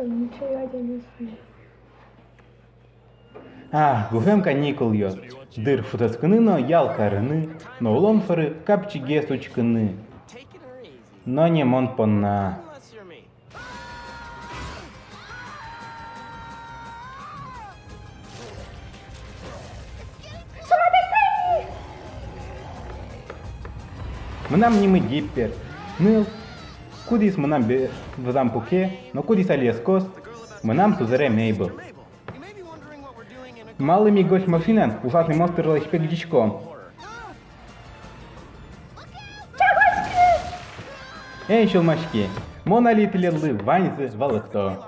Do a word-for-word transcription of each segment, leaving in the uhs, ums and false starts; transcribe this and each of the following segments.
Ничего, я не знаю. А, гужем каникулъёс. Дыр шутэтскыны но ял карыны, но улон шоры капчигес учкыны. Но не мон понна. Мынам нимы Диппер. Ныл, кудӥз мынам бе-, вӧзам пуке, но кудӥз али ӧз кос, мынам сузэре Мейбл. Малы ми гольф машинаен ужасный монстрлэсь пегӟиськом? Эн сюлмаськы, мон али тӥледлы ваньзэ валэкто.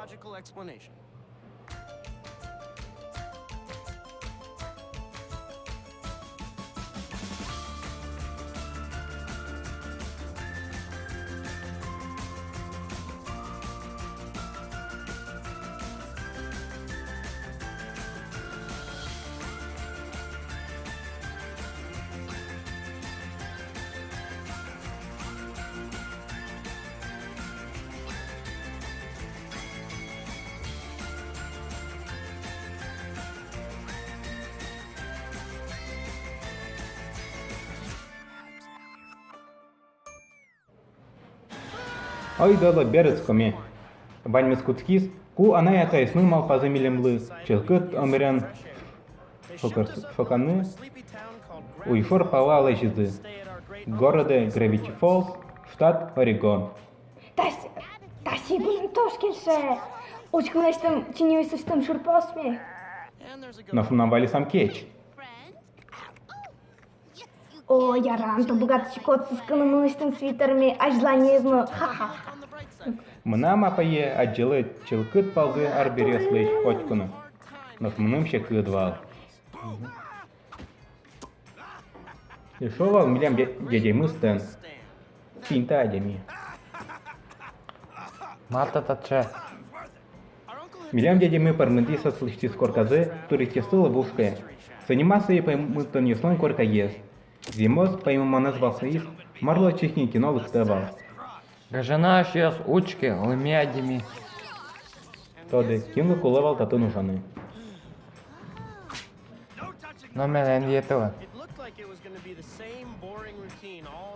Ойдолэ, берытскомы. Ваньмыз кутскиз, ку анай-атаосмы малпазы милемлы чылкыт омырен шокыр-, шоканы уйшор пала лэзизы. Городэ Гравити Фолз, штат Орегон. Тась-, таӵе гинэ туж кельше. Учкы, мынэсьтым чиньыосысьтым шырпыосме. Нош мынам валесам кеч. О, ярам, тон быгатӥськод сыскыны мынэсьтым свитерме, азьланез но. Ха-ха-ха. Мынам апае адӟылэ чылкыт палзэ арбериослэсь котьку но. Нош мыным секыт вал. Эшшо вал милям дя-, дядямы Стэн. Пинь та адями. Мар та таӵе? Милям дядямы пӧрмытӥз аслэсьтыз корказэ туристъёслы ловушкае. Со нимаз сое паймытонъёслэн коркаез. Зэмос паймымонэз вал соиз, марлы отчы кин ке но лыктэ вал. Гажано эшъёс, учке, лымы адями. Тодэ, кинлы кулэ вал татын ужаны. Но милям йӧтылэ.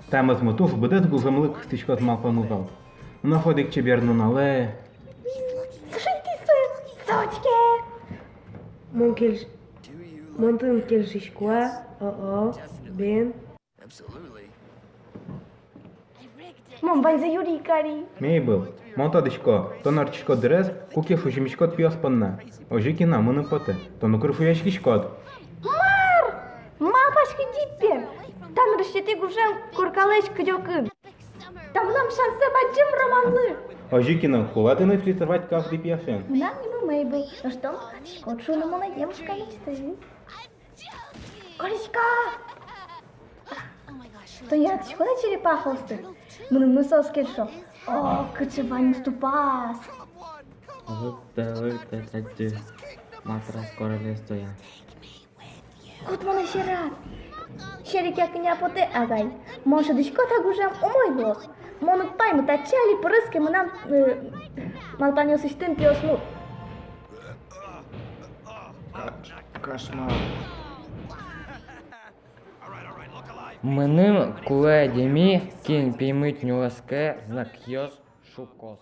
Та мӧзмыт уж быдэс гужемлы кыстӥськоз малпамы вал. Но одӥг чебер нуналэ. Слушай, ты со-, сочке. Мон кельш-, мон тын кельшисько-а? О-о, бен. Мон ваньзэ юри кари. Мейбл, мон тодӥсько, тон ортчиськод дырез, куке шузимиськод пиос понна. Озьы ке но, мыным потэ, тон укыр шуяськиськод. Мар! Малпаськы, Диппер! Та нырысетӥ гужем коркалэсь кыдёкын. Та мынам шансэ бадӟым романлы. Озьы ке но, кулэ тыныд флиртовать каждый пияшен. Мынам нимы Мейбл, нош тон быгатӥськод шуыны: монэ девушка мечты. Кориська! Тон яратӥськод-а черепахаосты? Мыным но соос кельшо. О, кыӵе ваньмыз тупаз! Лыктэ, лыктэ татчы матрас королевствоя. Кут монэ сьӧрад. Серекъя кӧня потэ, агай. Мон шӧдӥсько, та гужем умой луоз. Мон уг паймы, татчы али пырыське мынам, э, малпанъёсысьтым пиосмурт. Кошмар. Мыным кулэ адями, кин пеймыт нюлэскэ знакъёс шукоз.